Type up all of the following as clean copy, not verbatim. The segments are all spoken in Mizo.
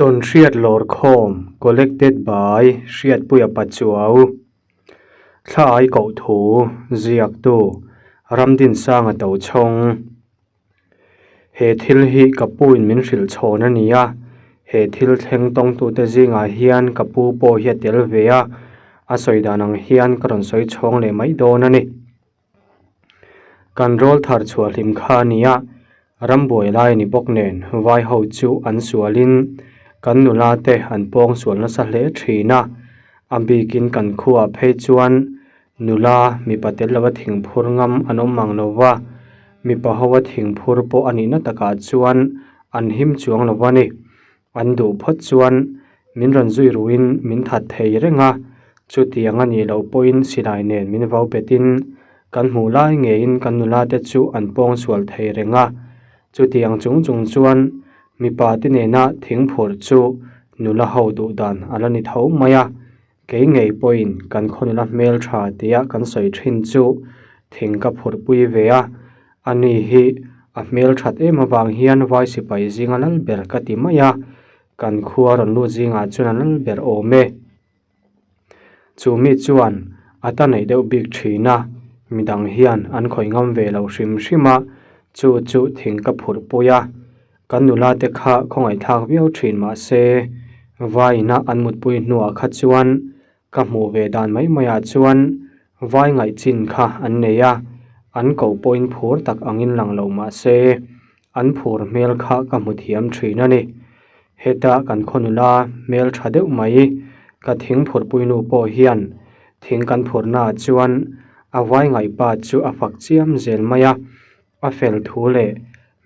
Tawnhriat Lawrkhawm Collected by Hriatpuia Pachuau Thla ai koh thu ziaktu Ramdinsanga Tochhawng He thil hi ka pu in min hrilh chhawn a ni a, he thil thleng tawngtute zingah hian ka pu pawh hi a tel ve a, a sawi dan ang hian ka rawn sawi chhawng leh mai dawn a ni. Kan rawl thar chhuah hlim kha a ni a, rambuai lai a ni bawk nen vai ho chu an sualin kan nula te an pawng sual nasa hle thin a, a bikin kan khuaah phei chuan nula mipa tel lova thingphur ngam an awm mang lo va, mipa ho a thingphur pawh a nihna takah chuan an him chuang lo a ni. An duh phawt chuan min rawn zui ruhin min that thei reng a, chutiang a nih loh pawhin silai nen min vau petin kan hmuh lai ngeiin kan nula te chu an pawng sual thei reng a. Chutiang chung chung chuan mipa te nena thing phurh chu nula ho duh dan a la ni tho mai a, kei ngei pawhin kan khaw nula hmel tha tia kan sawi thin chu thing ka phurhpui ve a, Ani hi a hmel that em avang hian vai sipai zinga lal ber ka ti mai a, kan khua rawn lut zingah chuan a lal ber awm e. Chu mi chuan a ta neih deuh bik thin a, midang hian an khawih ngam ve lo hrim hrim a, chu chu thing ka phurh pui a. Kan nula te kha khawngaihthlak viau thin mah se, vaiin a an mutpui hnuah kha chuan Ka hmuh ve dan mai maiah chuan vai ngaih chin kha an nei a, an ko pawhin phur tak angin lang lo mah se, an phur hmel kha ka hmu thiam thin a ni. Heta kan khaw nula hmel tha deuh mai, ka thing phurhpuinu pawh hian thing kan phurnaah chuan a vai ngaih pa chu a fak chiam zel mai a, a fel thu leh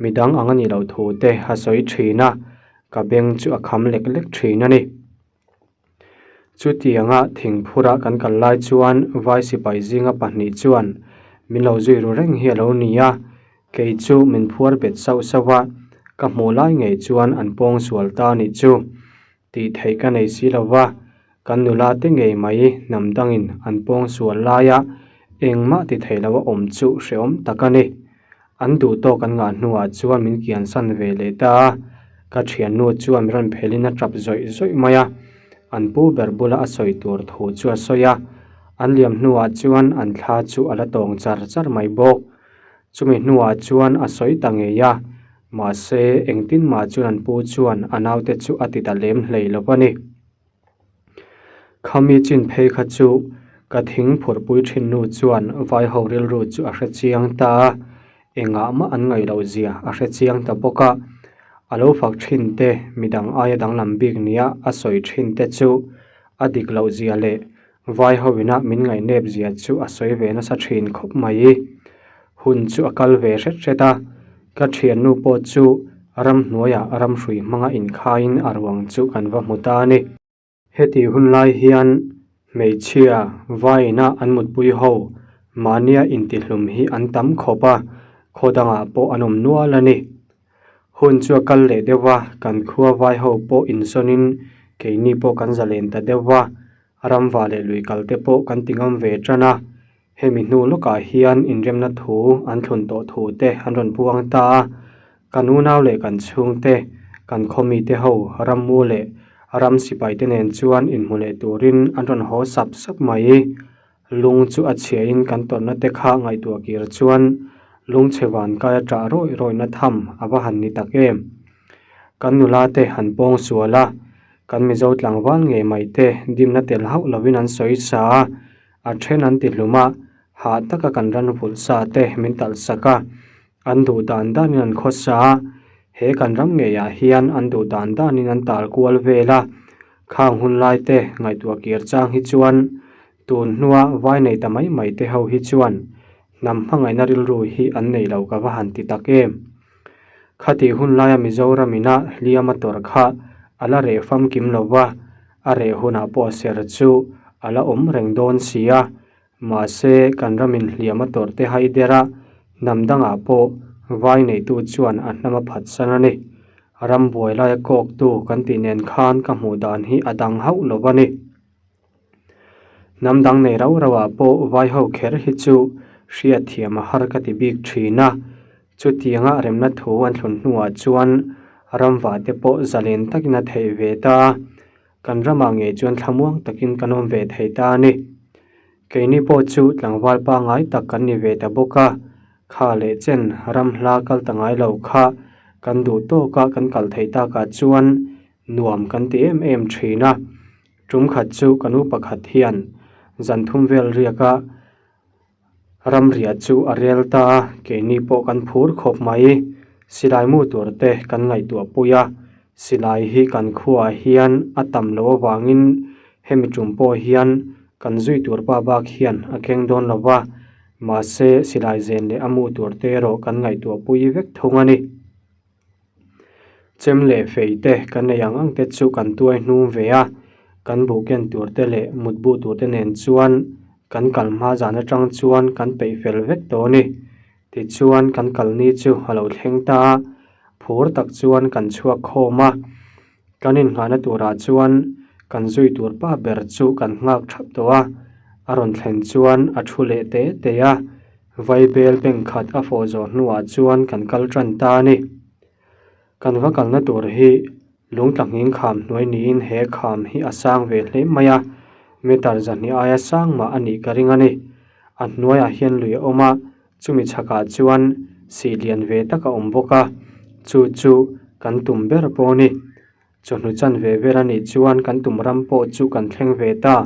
midang ang a nih loh thu te a sawi thin a, ka beng chu a kham lek lek thin a ni. Chutianga thingphura kan kal lai chuan vai sipai zinga pahnih chuan min lo zui ru reng hi a lo ni a, kei chu min phuar bet sauh sauh a, ka hmuh lai ngei chuan an pawng sual ta a nih chu. Tih theih ka nei si lo va, kan nula te ngei mai hnam dangin an pawng sual laia engmah ti thei lo a awm chu hrehawm tak a ni. An duh tawk an ngah hnuah chuan min kiansan ve leh ta a, ka thiannu chuan min rawn phelin a tap zawih zawih mai a, an pu ber bula a sawi tur thu chu a sawi a, an liam hnuah chuan an thla chu a la tawng char char mai bawk. Chumi hnuah chuan a sawi ta ngei a, mahse engtin mah chuan an pu chuan a naute chu a ti ta lem hlei lo a ni. Khami chin phei kha chu ka thing phurhpui thin nu chuan vaiho rilru chu a hre chiang ta a, engah mah an ngaih loh zia a hre chiang ta bawk a. A lo fak thin te midang aia danglam bik nia a sawi thin te chu a dik loh zia leh vaiho ina min ngaihnep zia chu a sawi ve nasa thin khawp mai. Hun chu a kal ve hret hret a, ka thiannu pawh chu ramhnuaiah ramhrui hmanga inkhaiin a ruang chu kan va hmu ta a ni. Heti hun lai hian hmeichhia vaina an mutpui ho mahnia intihlum hi an tam khawp a, khaw dangah pawh an awm nual a ni. Hun chu a kal leh deuh a, kan khua vai ho pawh insawnin keini pawh kan zalen ta deuh va, ramva leh lui kal te pawh kan ti ngam ve tan a. Hemi hnu lawkah hian inremna thu an thlun tawh thu te an rawn puang ta a, kan unau leh kan chhungte, kan khawmite ho rammu leh ram sipaite nen chuan inhmu leh turin an rawn haw sap sap mai. Lung chu a chhiahin kan tawrhna te kha ngaihtuah kir chuan lungchhe vankai a ṭah rawih rawihna tham a va han ni tak em. Kan nula te han pawng sual a, kan Mizo tlangval ngei mai te dimna tel hauh lovin an sawi sa a, A then an ti hlum a, hah taka kan ran vulh sa te min talh sak a, an duh dan danin an khawsa a, he kan ram ngeiah hian an duh dan danin an tal kual vel a, khang hun lai te ngaihtuah kir chang hi chuan tun hnua vai nei ta mai mai te ho hi chuan hnam hmangaihna rilru hi an nei lo ka va han ti tak em. Khatih hun laia Mizoram ina hliam a tawrh kha a la reh famkim lo va, a reh hunah pawh ser chu a la awm reng dawn si a, mahse kan ramin hliam a tawrh te hai der a, hnam dangah pawh vai neitu chuan a hnam a phatsan a ni. Rambuai laia kawktu kan tih nen khan ka hmuh dan hi a dang hauh lo a ni. Hnam dang nei rau rau ah pawh vai ho kher hi chu hriat thiam a har ka ti bik thin a, chutianga remna thu an thlun hnuah chuan Ramva te pawh zalen takin a theih ve ta a, kan ramah ngei chuan thlamuang takin kan awm ve thei ta a ni. Keini pawh chu tlangval pangngai tak kan ni ve ta bawk a, kha leh chen ram hla kal ta ngai lo kha kan duh tawka kan kal theih takah chuan nuam kan ti em em thin a. Tum khat chu ka nu pakhat hian zan thum vel riaka Ramriah chu a rel ta a, keini pawh kan phur khawp mai. Silai mu tur te kan ngaihtuah pui a, silai hi kan khuaah hian a tam loh avangin hemi tum pawh hian kan zui tur pa bak hian a keng dawn lo va, mahse silai zen leh a mu tur te erawh kan ngaihtuah pui vek thung a ni. Chem leh fei te kan nei ang ang te chu kan tuai hnung ve a, kan buh ken tur te leh mut buh tur te nen chuan kan kal hma zan atang chuan kan peih fel vek tawh a ni. Tichuan kan kal ni chu a lo thleng ta a, phur tak chuan kan chhuak khawm a, Kan innghahna turah chuan kan zui tur pa ber chu kan nghak thap tawh a, a rawn thlen chuan a thu leh te te a, Vaibel bank khat a fawh zawh hnuah chuan kan kal tan ta a ni. Kan va kalna tur hi lungtla nghing kham hnuai niin he kham hi a sang ve hle mai a, meter zahnih aia sang mah a nih ka ring a ni. A hnuaiah hian lui a awm a, Chumi chhakah chuan sih lian ve tak a awm bawk a, chu chu kan tum ber pawh a ni. Chawhnu chan ve vel a nih chuan kan tum ram pawh chu kan thleng ve ta.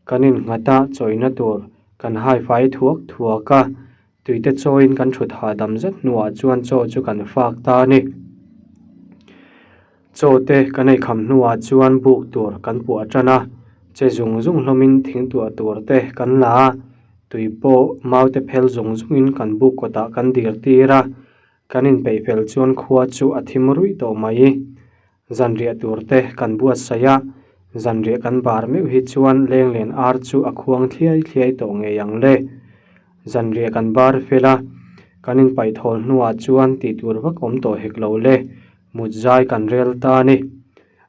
Kan innghat a, chawina tur kan hai fai thuak thuak a, tuite chawiin kan thut hahdam zet hnuah chuan chaw chu kan fak ta a ni. Chaw te kan ei kham hnuah chuan buk tur kan puah tan a, che zung zung hlawmin thing tuah tur te kan la a, tui pawh mau te phel zung zungin kan buk kawtah kan dir tir a, kan inpeih fel chuan khua chu a thim ruih tawh mai. Zanriah tur te kan buatsaih a, zanriah kan bar meuh hi chuan lenglen ar chu a khuang thliai thliai tawh ngei ang le. Zanriah kan bar fel a, kan inpaih thawl hnuah chuan tih tur vak awm tawh hek lo le. Mut zai kan rel ta a ni.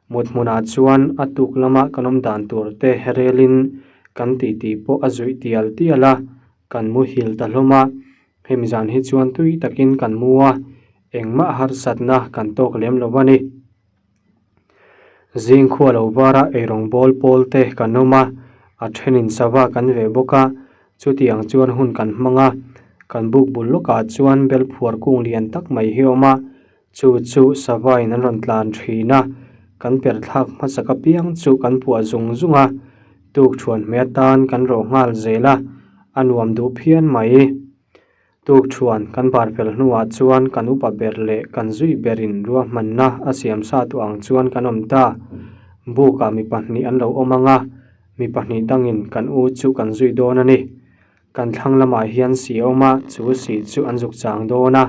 Mut hmunah chuan a tuk lama kan awm dan tur te relin kan titi pawh a zuih tial tial a, kan muhil ta hlawm a. Hemi zan hi chuan tui takin kan mu a, engmah harsatna kan tawk lem lo a ni. Zing khua lo vara eirawng bawl pawl te kan awm a, a thenin sava kan veh bawk a, Chutiang chuan hun kan hmang a, kan buk bul lawkah chuan bel phuar kung lian tak mai hi a awm a, chu chu savain an rawn tlan thin a, kan per thlak hmasak apiang chu kan puah zung zung a, tuk thuan hmeh atan kan rawh nghal zel a, a nuam duh phian mai. Tuk thuan kan bar fel hnuah chuan kan upa ber leh kan zui berin ruahmanna a siam sa tawh ang chuan kan awm ta. Bukah mi pahnih an lo awm ang a, Mi pahnih dangin kan u chu kan zui dawn a ni. Kan thlang lamah hian si a awm a, chu si chu an zuk chang dawn a.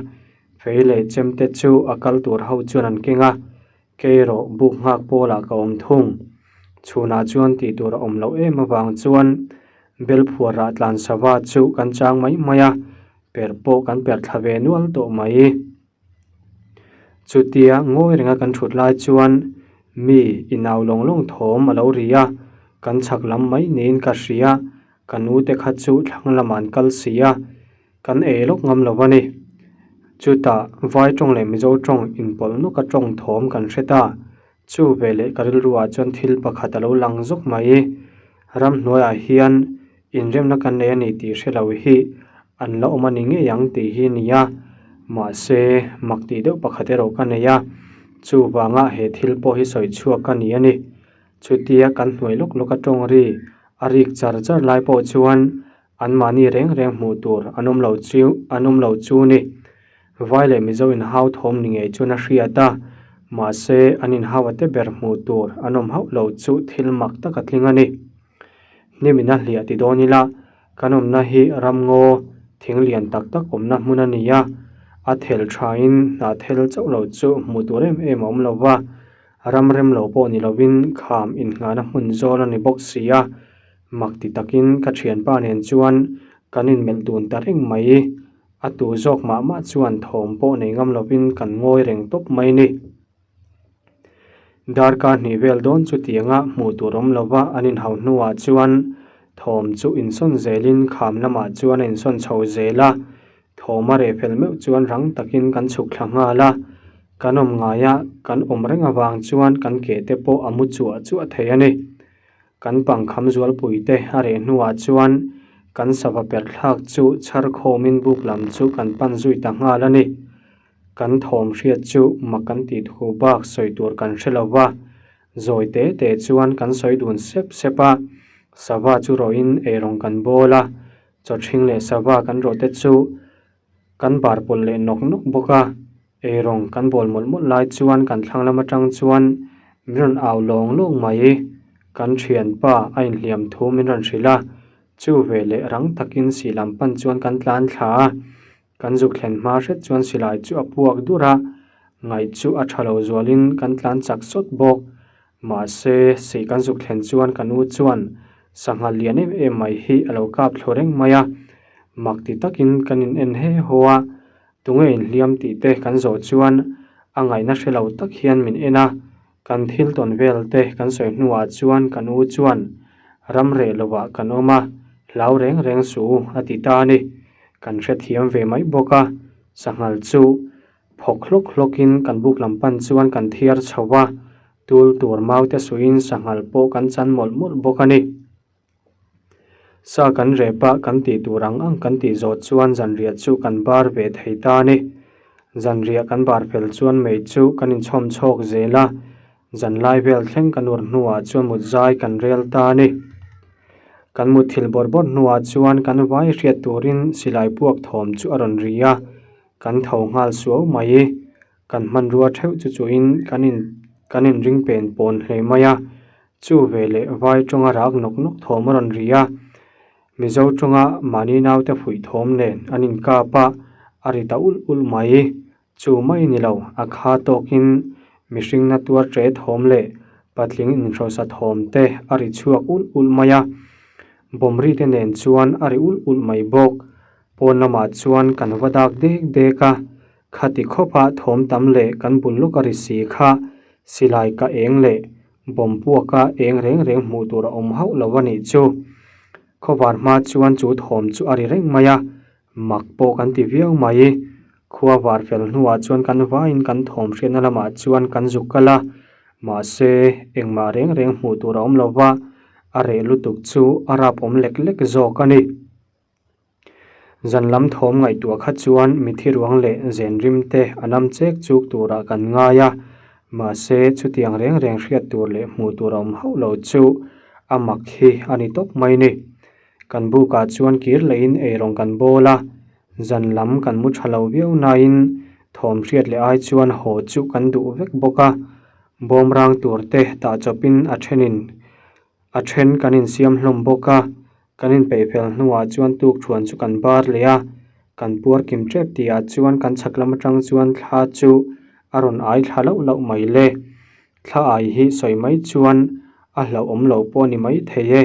Fei leh chemte chu a kal tur ho chuan an keng a, kei erawh buk nghak pawlah ka awm thung. Chhunah chuan tih tur a awm loh em avang chuan bel phuar rah tlan sava chu kan chang mai mai a, per pawh kan per thla ve nual tawh mai. Chutia ngawi renga kan thut lai chuan mi inau lawng lawng thawm a lo ri a, kan chhak lam mai niin ka hria, ka nu te kha chu thlang lamah an kal si a, kan ei lawk ngam lo a ni. Chutah vai tawng leh Mizo tawng inpawlh nawka tawng thawm kan hre ta, chu veleh ka rilruah chuan thil pakhat a lo lang zawk mai. Ramhnuaiah hian Inremna kan nei a ni tih hre lo hi an la awm a ni ngei ang tih hi ni a, mahse mak tih deuh pakhat erawh ka nei a, chuvanga he thil pawh hi sawi chhuak ka ni a ni. Chutia kan hnuai lawk lawk a tawng ri a rik char char lai pawh chuan anmahni reng reng hmuh tur an awm lo chu an awm lo chu ni. Vai leh Mizo inhau thawm ni ngei chuan a hriat a, mahse an inhau a te ber hmuh tur an awm hauh lo chu thil mak tak a tling a ni. Hnimin a hliah ti dawn ila, kan awmna hi ramngaw thing lian tak tak awmna hmun a ni a, a thel thain hnah thel chauh lo chu hmuh tur em em a awm lo va, ram rem lo pawh ni lovin kham innghahna hmun zawl a ni bawk si a, mak ti takin ka thianpa nen chuan kan inmelh dun ta reng mai, a tu zawk mah mah chuan thawm pawh nei ngam lovin kan ngawi reng tawp mai ni. Darkar hnih vel dawn chutianga hmuh tur awm lova an inhau hnuah chuan thawm chu insawn zelin kham lamah chuan a insawn chho zel a, thawm a reh fel meuh chuan rang takin kan chhuk thla nghal a. Kan awm ngaia kan awm reng avang chuan kan ke te pawh a mu chuah chuah thei a ni. Kan pangkham zualpui te a reh hnuah chuan kan sava perh thlak chu chhar khawmin buk lam chu kan pan zui ta nghal a ni. Kan thawm hriat chu mak kan tih thu bak sawi tur kan hre lo va, zawi te te chuan kan sawi dun sep sep a. Sava chu rawhin eirawng kan bawl a, chawthring leh sava kan rawh te chu kan bar pawlh leh nawk nawk bawk a. Eirawng kan bawl mawlh mawlh lai chuan kan thlang lam atang chuan min rawn au lawng lawng mai. Kan thianpa a inhliam thu min rawn hrilh a, chu veleh rang takin sih lam pan chuan kan tlan thla a. Kan zuk thlen hma hret chuan silai chu a puak dur a, ngaih chu a tha lo zualin kan tlan chak sawt bawk. Mahse, sih kan zuk thlen chuan ka nu chuan sangha lian em em mai hi a lo kap thlu reng mai a, mak ti takin kan in en he haw a, tunge inhliam tih te kan zawh chuan a ngaihna hre lo tak hian min en a, kan thil tawn vel te kan sawi hnuah chuan ka nu chuan ram reh lovah kan awm a, hlau reng reng suh u a ti ta a ni. Kan hrethiam ve mai bawk a, sanghal chu phawk hlawk hlawkin kan buk lam pan chuan kan thiar chho va, tul tur mau te suiin sanghal pawh kan chan mawlh mawlh bawk a ni. Sa kan rep a, kan tih tur ang ang kan tih zawh chuan zanriah chu kan bar ve thei ta a ni. Zanriah kan bar fel chuan mei chu kan inchhawm chhawk zel a, zanlai vel thleng kan ur hnuah chuan mut zai kan rel ta a ni. Kan mutthilh bawrh bawrh hnuah chuan kan vai hriat turin silai puak thawm chu a rawn ri a, kan tho nghal suau mai. Kan hmanrua theuh chu chuhin kan in kan inring pen pawn hle mai a, chu veleh vai tawnga rak nawk nawk thawm a rawn ri a, Mizo tawnga mahni naute fuih thawm nen an inkap a, a ri ta ulh ulh mai. Chu mai ni lo, a kha tawkin mihring na tuar ṭe thawm leh patling inhrawsa thawm te a ri chhuak ulh ulh mai a, bawmri te nen chuan a ri ulh ulh mai bawk. Pawn lamah chuan kan va dak dek dek a, Khati khawpa thawm tam leh kan bul lawk a ri si kha silai ka eng leh bawm puaka eng reng reng hmuh tur a awm hauh lo a nih chu. Khawvar hma chuan chu thawm chu a ri reng mai a, mak pawh kan ti viau mai. Khua var fel hnuah chuan kan vaiin kan thawm hriatna lamah chuan kan zuk kal a, mahse engmah reng reng hmuh tur a awm lo va, a reh lutuk chu a rap awm lek lek zawk a ni. Zan lam thawm ngaihtuah kha chuan mithi ruang leh zen rim te a lam chek chuk turah kan ngai a, mahse chutiang reng reng hriat tur leh hmuh tur a awm hauh lo chu a mak hi a ni tawp mai ni. Kan bukah chuan kir lehin eirawng kan bawl a, zan lam kan mu tha lo viau nain thawm hriat leh ai chuan haw chu kan duh vek bawk a, bawmrang tur te tah chawpin a thenin A then kan insiam hlawm bawk a, kan inpeih fel hnuah chuan tukthuan chu kan bar leh a, kan puar kim tep tihah chuan kan chhak lam atang chuan thla chu a rawn ai thla lauh lauh mai le. Thla ai hi sawi mai chuan a hlauhawm loh pawh a ni mai thei e,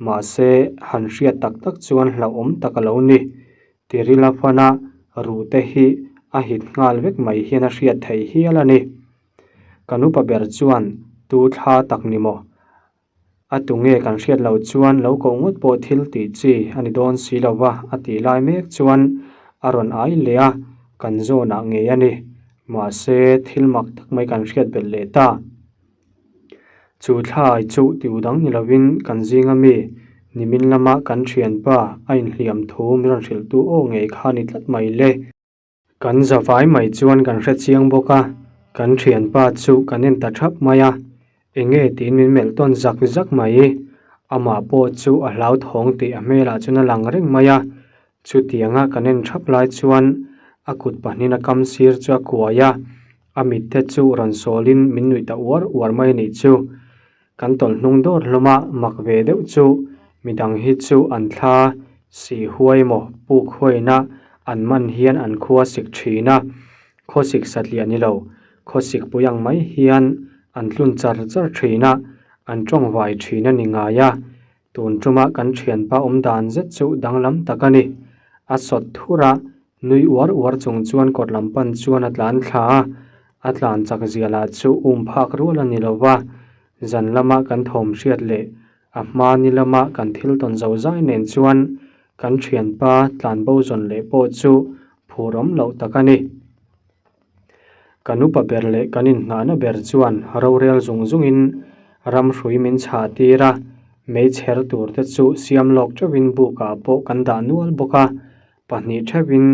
mahse han hriat tak tak chuan hlauhawm tak a lo ni. Tiril a fan a, ruh te hi a hit nghal vek mai hian a hriat theih hial a ni. Kan upa ber chuan tu thla tak ni maw? A tu nge kan hriat loh chuan lo koh ngawt pawh thil tih chi a ni dawn si lo va a tih lai mek chuan a rawn ai leh a, kan zawnah ngei a ni. Mahse, thil mak tak mai kan hriat belh leh ta. Chu thla ai chu tiu dang ni lovin kan zinga mi nimin lama kan thianpa a inhliam thu min rawn hrilhtu aw ngei kha a ni tlat mai le. Kan zavai mai chuan kan hre chiang bawk a, kan thianpa chu kan en ta thap mai a, enge tiin min melh tawn zak zak mai. Amah pawh chu a hlauthawng tih a hmelah chuan a lang reng mai a, chutianga kan en thap lai chuan a kut pahnihin a kam sir chu a kuai a, a mit te chu rawn sawlin min nuih ta uar uar mai a nih chu. Kan tawlh hnung dawr hlawm a, mak ve deuh chu midang hi chu an thla sih huai maw puk huaina an man hian an khua sik thin a, khawsik satliah ni lo, khawsik pui ang mai hian an tlun char char thin a, an tawng vai thin a ni ngai a, tun tuma kan thianpa awm dan zet chu danglam tak a ni. A sawt thur a, nui uar uar chung chuan kawt lam pan chuan a tlan thla a, A tlan chak zia lah chu um phak rual a ni lo va, zan lama kan thawm hriat leh a hma ni lama kan thil tawn zo zai nen chuan kan thianpa tlan bo zawn leh pawh chu phur awm loh tak a ni. Kan upa ber leh kan inhnahna ber chuan rorel zung zungin ram hrui min chhah tir a, meichher tur te chu siam lawk teuhin bukah pawh kan dah nual bawk a, pahnih theuhin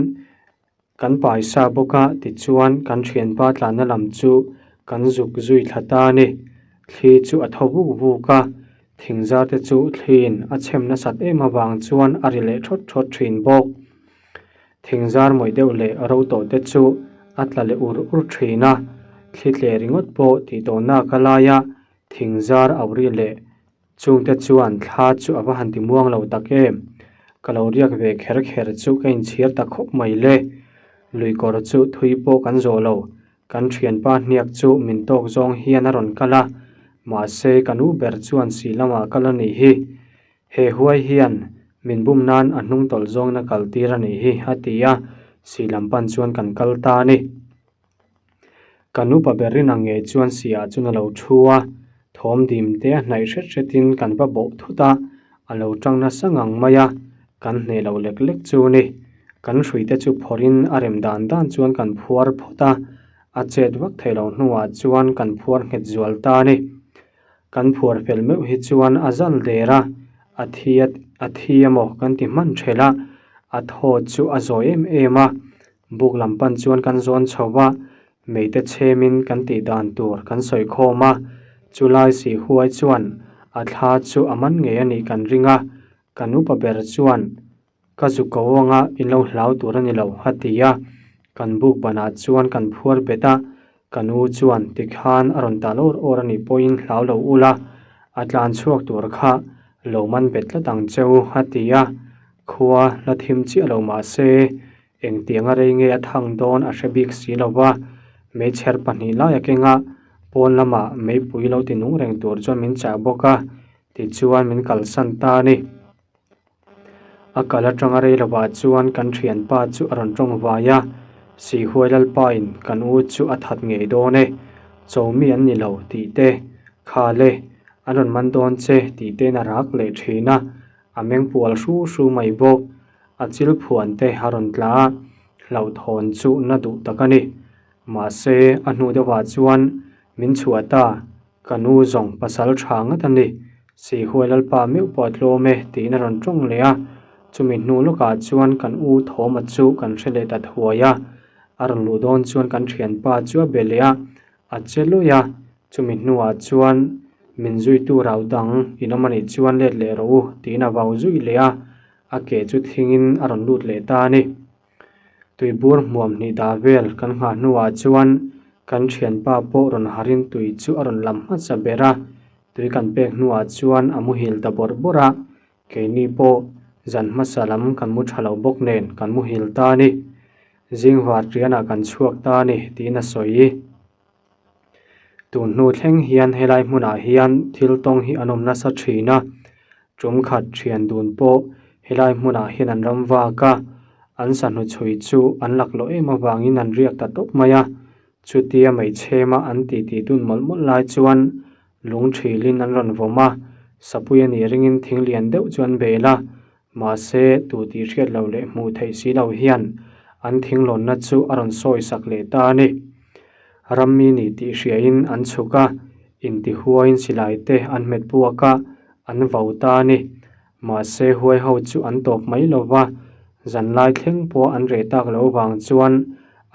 kan pai sa bawk a tichuan kan thianpa tlanna lam chu kan zuk zui thla ta a ni. Thli chu a tho vuk vuk a, thingzar te chu thliin a chhem nasat em avang chuan a ri leh thawt thawt thin bawk. Thingzar mawih deuh leh ro tawh te chu a tla leh ur ur thin a, thli tle ringawt pawh tih tawh nak a lai a, thingzar au ri leh chungte chuan thla chu a va han ti muang lo tak em. Ka lo riak ve kher kher chu ka inchhir ta khawp mai le. Lui kawr chu thui pawh kan zawh lo, kan thianpa hniak chu min tawk zawng hian a rawn kal a, mahse ka nu ber chuan si lamah kal a nih hi. He huai hian min bum nan a hnung tawlh zawngin a kal tir a nih hi, a ti a, si lam pan chuan kan kal ta a ni. Kan upa ber rin ang ngei chuan si ah chuan a lo thu a, thawm dim te a hnaih hret hretin kan va bawh thut a, a lo tang nasa ngang mai a, kan hneh lo lek lek chu a ni. Kan hrui te chu phawrhin a rem dan dan chuan kan phuar phawt a, a chet vak theih loh hnuah chuan kan phuar nghet zual ta a ni. Kan phuar fel meuh hi chuan a zal der a, a thi a a thi emaw kan ti hman thelh a, a thaw chu a zawi em em a, buk lam pan chuan kan zawn chho va, meite chhemin kan tih dan tur kan sawi khawm a, chulai si huai chuan a thla chu a man ngei a nih kan ring a, kan upa ber chuan Ka zu ko anga in lo hlau tur a ni lo, a ti a. Kan buk banah chuan kan phuar bet a, ka nu chuan tikhan a rawn tal awr awr a nih pawhin hlau lo ula, a tlan chhuak tur kha lo man bet tlat ang che u, a ti a. Khua la thim chiah lo mah se, engtianga rei nge a thang dawn a hre bik si lo va, meichher pahnih lai a keng a, pawn lamah meipui lo ti nung reng tur chuan min chah bawk a, tichuan min kalsan ta a ni. A kal atanga rei lovah chuan kan thianpa chu a rawn tawng vai a, Sihuai Lalpain kan u chu a that ngei dawn e, cho mi an ni lo tih te, kha le, an rawn man dawn che tih tein a rak leh thin a, a meng pual hru hru mai bawk. A chil phuan te a rawn tla a, hlauhthawn chu na duh tak a ni. Mahse, a hnu deuhah chuan min chhuah ta. Ka nu zawng pasal tha ngat a ni, Sihuai Lalpa meuh pawh a tlawm e tiin a rawn tawng leh a, chumi hnu lawkah chuan kan u Thawma chu kan hre leh ta thuai a, a rawn luh dawn chuan kan thianpa chu a be leh a, a che luih a, chumi hnuah chuan min zuitu rau dang in awm a nih chuan let leh rawh u tiin a vau zui leh a, a ke chu thingin a rawn lut leh ta a ni. Tuibur hmuam hnih dah vel kan nghah hnuah chuan kan thianpa pawh rawn harin tui chu a rawn lam hmasa ber a, tui kan pek hnuah chuan a muhil ta bawrh bawrh a, keini pawh zan hmasa lam kan mu tha lo bawk nen kan muhil ta a ni. Zingvar tianah kan chhuak ta a ni tiin a sawi. Tun hnu thleng hian helai hmunah hian thil tawng hi an awm nasa thin a, tum khat thian dun pawh helai hmunah hian an ram vak a, an sahnu chhui chu an lak loh em avangin an riak ta tawp mai a, chutia meichhema an titi dun mawlh mawlh lai chuan lung thilin an rawn vawm a, sapui a nih ringin thing lian deuh chu an bel a, mahse tu tih hriat loh leh hmuh theih si lo hian an thinglawnna chu a rawn sawi sak leh ta a ni. Rammi nih tih hriain an chhuk a, intihuaiin silai te an hmet puak a, an vau ta a ni. Mahse huai ho chu an tawp mai lo va, zanlai thleng pawh an reh tak loh vang chuan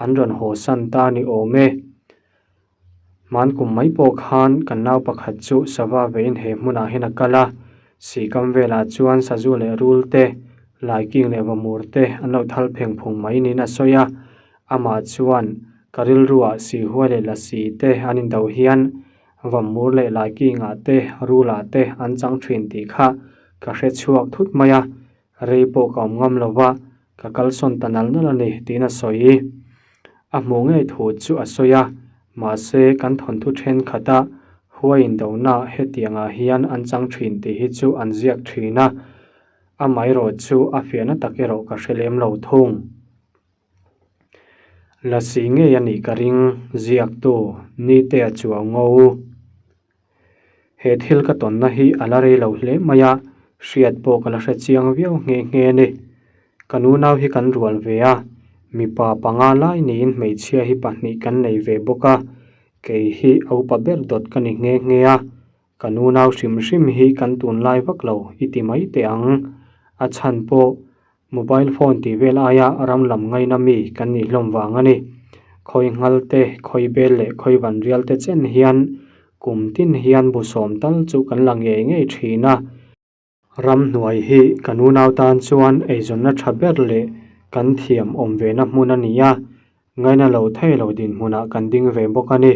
an rawn haw san ta a ni awm e. Hmankum mai pawh khan kan nau pakhat chu sava vein he hmunah hian a kal a, sihkam velah chuan sazu leh rul te, laiking leh vamur te an lo thal pheng phung mai niin a sawi a, amah chuan ka rilruah sihuai leh lasi te an indo hian vamur leh laikingah te rulah te an chang thin tih kha ka hre chhuak thut mai a, rei pawh ka awm ngam lo va, ka kalsawn ta nal nal a ni tiin a sawi. A hmuh ngei thu chu a sawi a, mahse kan thawnthu thenkhat a huai indona hetiangah hian an chang thin tih hi chu an ziak thin a, amaherawh chu a fiahna tak erawh ka hre lem lo thung. Lasi ngei a nih ka ring, ziaktu Nitea chuau ngo. He thil ka tawnna hi a la rei lo hle mai a, hriat pawh ka la hre chiang viau nghe nghe a ni. Ka nunau hi kan rual ve a, Mipa panga lai niin hmeichhia hi pahnih kan nei ve bawk a, kei hi a upa ber dawt ka ni nghe nghe a, ka nunau hrim hrim hi kan tunlai vak lo i ti mai teh ang. A chhan pawh mobile phone tih vel aia ram lam ngaina mi kan nih hlawm vang a ni. Khawi nghal te, khawi bel leh khawi van rial te chen hian kum tin hian bu sawm tal chu kan la ngei ngei thin a. Ramhnuai hi kan unau tan chuan eizawnna tha ber leh kan thiam awm vena hmun a ni a, ngaina lo thei lo dinhmunah kan ding ve bawk a ni.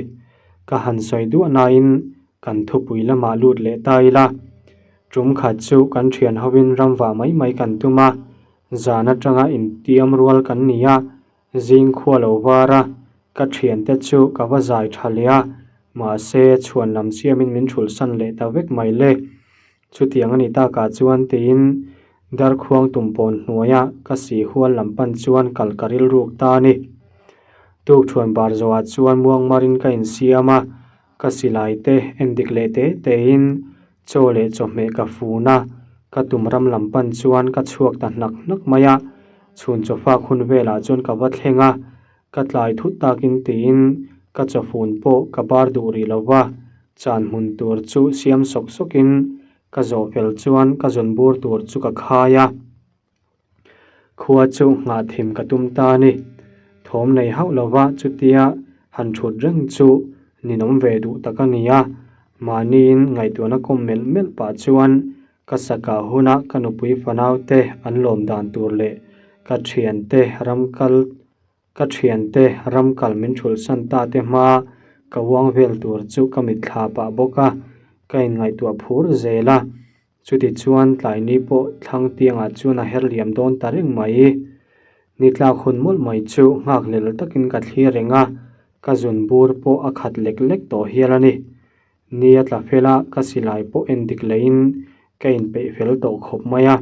Ka han sawi duah nain kan thupui lamah lut leh ta ila. Tum khat chu kan thian hovin ramvah mai mai kan tum a, zan atanga intiam rual kan ni a, Zing khua lo var a, ka thiante chu ka va zai tha leh a, mahse chhuan lam siamin min thulhsan leh ta vek mai le. Chutiang a ni takah chuan tiin Darkhuang tumpawn hnuaia ka si hual lam pan chuan kal ka rilruk ta a ni. Tukṭhuan bar zawhah chuan muangmarin ka insiam a, ka silai te endik leh te tein chaw leh chawhmeh ka fun a, ka tum ram lam pan chuan ka chhuak ta hnak hnak mai a, chhun chawfak hun velah chuan ka va thleng a, ka tlai thut takin tiin ka chawfun pawh ka bar duh rih lo va, chan hmun tur chu siam sawk sawkin ka zawh fel chuan ka zun bur tur chu ka khai a. Khua chu nghah thim ka tum ta a ni. Thawm nei hauh lova chutia han thut reng chu ninawm ve duh tak a ni a. Mahniin ngaihtuahna kawm melh melh pah chuan ka sakah huna ka nupui fanaute an lawm dan tur leh ka thiante ram kal Ka thiante ram kal min thulhsan ta te hma ka uang vel tur chu ka mitthla pah bawk a, ka inngaihtuah phur zel a. Chuti chuan tlaini pawh thlang tiangah chuan a her liam dawn ta reng mai. Ni tlak hun mawlh mai chu nghakhlel takin ka thlir reng a, ka zun bur pawh a khat lek lek tawh hial a ni. Ni a tla fel a, ka silai pawh en dik lehin ka inpeih fel tawh khawp mai a.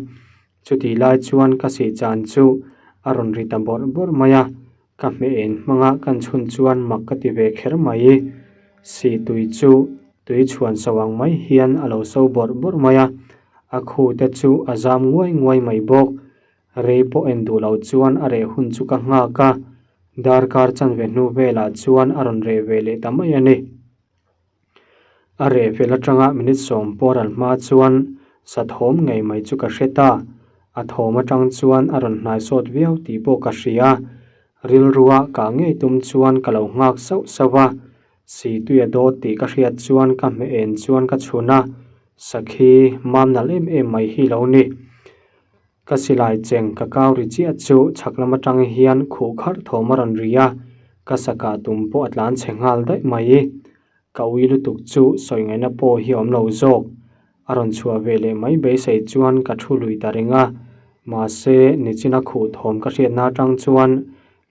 Chutih lai chuan ka sih chan chu a rawn ri ta bawrh bawrh mai a, ka hmeh en hmanga kan chhun chuan mak ka ti ve kher mai. Sih tui chu tui chhuan so ang mai hian a lo so bawrh bawrh mai a, a khu te chu a zam nguai nguai mai bawk. Rei pawh en duh lo chuan a reh hun chu ka nghak a, darkar chanve hnu velah chuan a rawn reh ve leh ta mai a ni. A reh fel atanga minute sawm pawh ral hma chuan sa thawm ngei mai chu ka hre ta. A thawm atang chuan a rawn hnai sawt viau tih pawh ka hria. Rilrua kah ngei tum chuan ka lo nghak sauh sauh a. Situia dawt tih ka hriat chuan ka hmeh en chuan ka chhun a, sakhi mam nalh em em mai hi lo ni. Ka silai cheng ka kau ri chiah chu chhak lam atang hian khuh kharh thawm a rawn ri a, ka sakah tum pawh a tlan chhe nghal daih mai. Ka ui lutuk chu sawi ngaihna pawh hi a awm lo zawk. A rawn chhuah ve leh mai beisei chuan ka thu lui ta reng a, mahse nichina khuh thawm ka hriatna atang chuan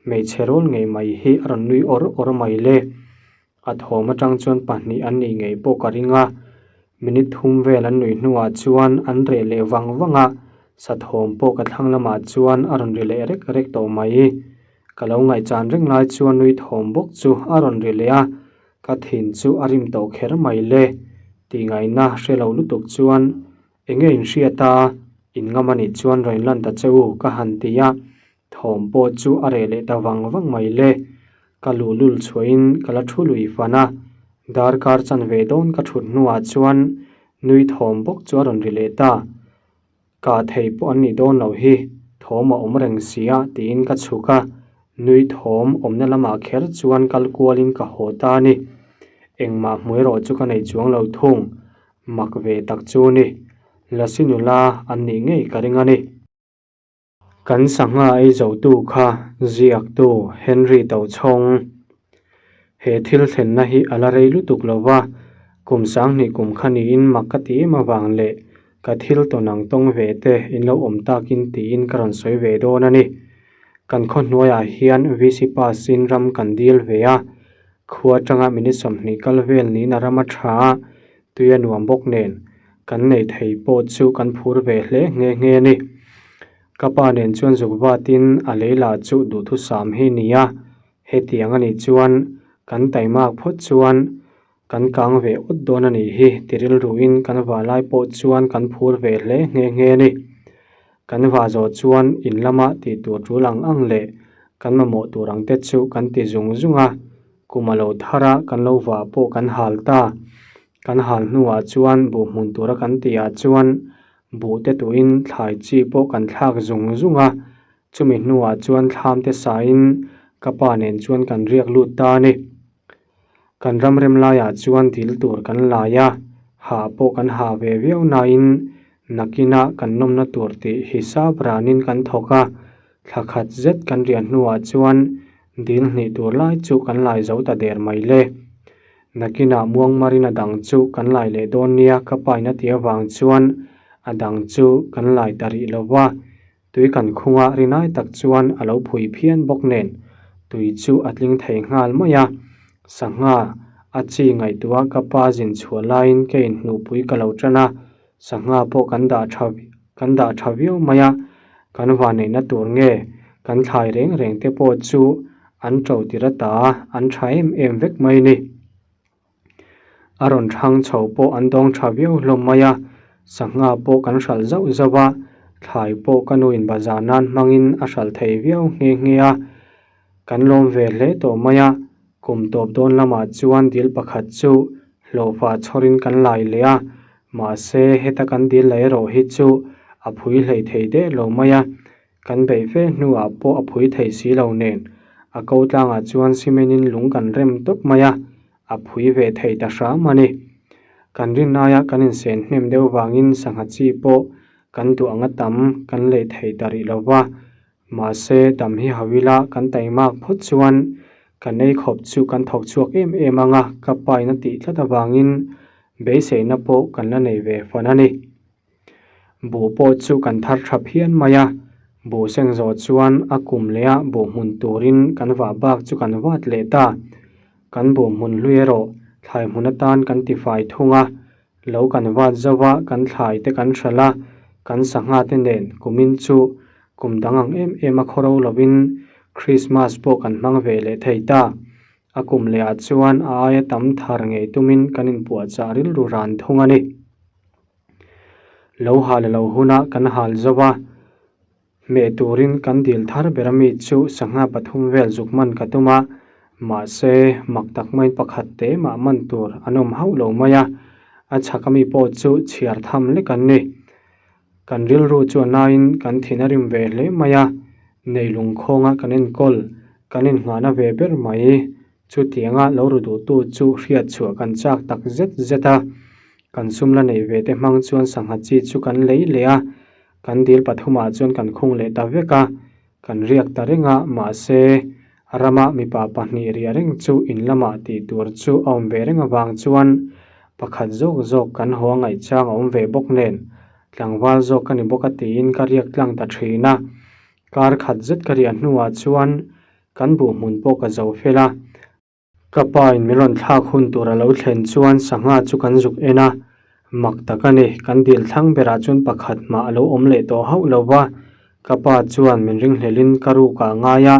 hmeichhe rawl ngei mai hi a rawn nui awr awr mai le. A thawm atang chuan pahnih an nih ngei pawh ka ring a, minute thum vel an nuih hnuah chuan an reh leh vang vang a, sa thawm pawh ka thlang lamah chuan a rawn ri leh rek rek tawh mai. Ka lo ngaihchan reng lai chuan nui thawm bawk chu a rawn ri leh a, ka thin chu a rim tawh kher mai le. Tihngaihna hre lo lutuk chuan eng nge inhriat a, in ngam a nih chuan rawn inlan ta che u ka han ti a, Thawm pawh chu a reh leh ta vang vang mai le. Ka luhlul chhuahin ka la thu lui fan a, darkar chanve dawn ka thut hnuah chuan nui thawm bawk chu a rawn ri leh ta. Kah thei pawh an nih dawn loh hi, thawm a awm reng si a tiin ka chhuk a, nui thawm awmna lamah kher chuan kal kualin ka haw ta a ni. Engmah hmu erawh chu ka nei chuang lo thung, mak ve tak chu ni. Lasi nula an nih ngei ka ring a ni. Kan sangha ei zotu kha ziaktu Henry Tochhawng. He thil thlenna hi a la rei lutuk lo va, kum sanghnih kum kha niin mak ka ti em avang leh ka thil tawn ang tawng ve te in lo awm takin tiin ka rawn sawi ve dawn a ni. Kan khaw hnuaiah hian VC Pass in ram kan dil ve a, khua atanga minute 20 kal vel niin a ram a tha a, tui a nuam bawk nen kan nei thei pawh chu kan phur ve hle nghe nghe a ni. Ka pa nen chuan zuk vatin a lei lah chu duhthusam hi ni a, hetiang a nih chuan kan taimak phawt chuan kan kang ve awt dawn a nih hi ti rilruin kan valai pawh chuan kan phur ve hle nghe nghe a ni. Kan va zawh chuan in lama tih tur tul ang ang leh. Kan mamawh tur ang te chu kan ti zung zung a, kum a lo thar a, kan lo vah pawh kan hal ta. Kan hal hnuah chuan buh hmun tura kan tihah chuan buh te tuin thlai chi pawh kan thlak zung zung a, chumi hnuah chuan thlam te sain ka pa nen chuan kan riak lut ta a ni. Kan ram rem laiah chuan dil tur kan lai a, hah pawh kan hah ve viau nain nakina kan nawmna tur tih hisap ranin kan thawk a, thla khat zet kan riah hnuah chuan dil hnih tur lai chu kan lai zo ta der mai le. Nakinah muangmarin a dang chu kan lai leh dawn nia ka pain a tih avang chuan a dang chu kan lai ta rih lo va. Tui kan khunga rinai tak chuan a lo phui phian bawk nen tui chu a tling thei nghal mai a. Sangha a chi ngaihtuah ka pa zin chhuah laiin ka inhnuhpui ka lo tan a, sangha pawh kan dah tha kan dah tha viau mai a. Kan vanneihna tur nge kan thlai reng reng te pawh chu an to tir ata an tha em em vek mai ni. A rawn thang chho pawh an dawng tha viau hlawm mai a, sangha pawh kan hralh zauh zauh a, thlai pawh ka nuin bazar nan hmangin a hralh thei viau nghe nghe a, kan lawm ve hle tawh mai a, kum tawp dawn lamah chuan dil pakhat chu hlawhfa chhawrin kan lai leh a, mahse heta kan dil la erawh hi chu a phui hlei thei der lo mai a. Kan beih fe hnuah pawh a phui thei si lo nen, a ko tlangah chuan cement in lung kan rem tawp mai a, a phui ve thei ta hram a ni. Kan rin aia kan insen hnem deuh vangin sangha chi pawh kan duh anga tam kan lei thei ta rih lo va, mahse dam hi hau ila kan taimak phawt chuan kan ei khawp chu kan thawk chhuak em em anga ka pain a tih tlat avangin beiseina pawh kan la nei ve fan a ni. Buh pawh chu kan thar tha phian mai a, buh seng zawh chuan a kum leh a buh hmun turin kan vah bak chu kan vat leh ta. Kan buh hmun hlui erawh thlai hmun atan kan ti fai thung a, lo kan vat zo va kan thlai te kan hralh a, kan sangha te nen kumin chu kum dang ang em em a khawro lovin Krismas pawh kan hmang ve leh thei ta. A kum leh ah chuan a aia tam thar ngei tumin kan inpuahchah rilru ran thung a ni. Lo hal a lo huna kan hal zo a, hmeh turin kan dil thar ber ami chu sangha pathum vel zuk man ka tum a, mahse mak tak mai pakhat te mah man tur an awm hauh lo mai a, a chhak ami pawh chu chhiar tham lek an ni. Kan rilru chu a naiin kan thin a rim ve hle mai a, neilung khawnga kan enkawl kan inngahna ve ber mai. Chutianga lo ru duhtu chu hriat chhuah kan chak tak zet zet a, kan sum la neih ve te hmang chuan sangha chi chu kan lei leh a, kan dil pathumah chuan kan khung leh ta vek a, kan riak ta reng a, mahse rama mipa pahnih riah reng chu in lamah tih tur chu a awm ve reng avang chuan pakhat zawk zawk kan haw a ngaihchang a awm ve bawk nen tlangval zawk ka ni bawk a tiin ka riak tlang ta thin a, kar khat zet ka riah hnuah chuan Kan buh hmun pawh ka zo fel a. Ka pa in min rawn thlak hun tur a lo thlen chuan sangha chu kan zuk en a, mak tak a ni, kan dil thlang berah chuan pakhat mah a lo awm leh tawh hauh lo va, ka pa chuan min ringhlel in ka ruk ah ngai a,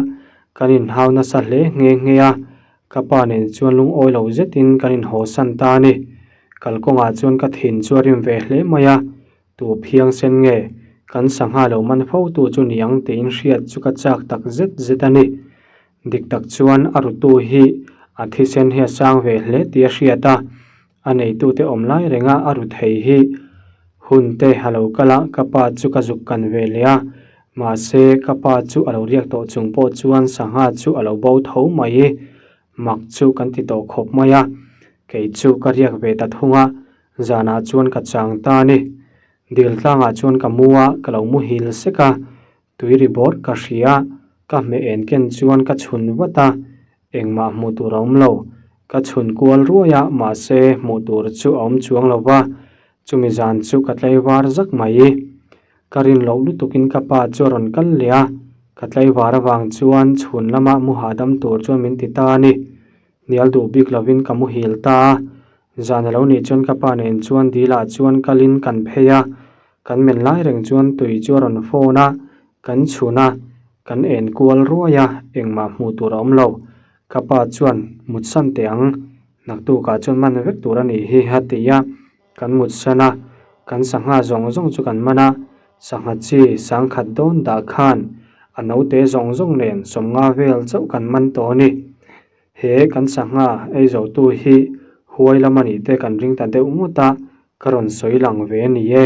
kan inhau nasa hle nghe nghe a, ka pa nen chuan lungawi lo zet in kan inhaw san ta a ni. Kalkawngah chuan ka thin chu a rim ve hle mai a, Tu phiang sen nge kan sangha lo man fo tu chu niang tiin hriat chu ka chak tak zet zet a ni. Dik tak chuan a rutu hi a thisen hi a sang ve hle tih a hriat a, a neitute awm lai renga a ru thei hi hun te a lo kal a, ka pa chu ka zuk kan ve leh a, mahse ka pa chu a lo riak tawh chung pawh chuan sangha chu a lo bo tho mai. Mak chu kan ti tawh khawp mai a, kei chu ka riak ve ta thung a, Zanah chuan ka chang ta a ni. Dil tlangah chuan ka mu a, ka lo muhil sek a, tui ri bawrh ka hria, ka hmeh en ken chuan ka chhun vat a, engmah hmuh tur a awm lo. Ka chhun kual ruai a, mahse hmuh tur chu a awm chuang lo va, chumi zan chu ka tlaivar zak mai. Ka rin loh lutukin ka pa chu a rawn kal leh a, ka tlaivar avang chuan chhun lama mu hahdam tur chuan min ti ta a ni. Hnial duh bik lovin ka muhil ta a, zan a lo nih chuan ka pa nen chuan dilah chuan kalin kan phei a, kan men lai reng chuan tui chu a rawn phone a, kan chhun a, kan en kual ruai a, engmah hmuh tur a awm lo. Ka pa chuan mutsan teh ang, naktukah chuan man vek tur a nih hi a ti a, kan mutsan a, kan sangha zawng zawng chu kan man a, sangha chi sangkhat dawn dah khan A note zawng zawng nen 50 vel chauh kan man tawh a ni. He kan sangha ei zotu hi huai lam a nih te kan ring ta deuh ngawt a, ka rawn sawi lang ve a ni e.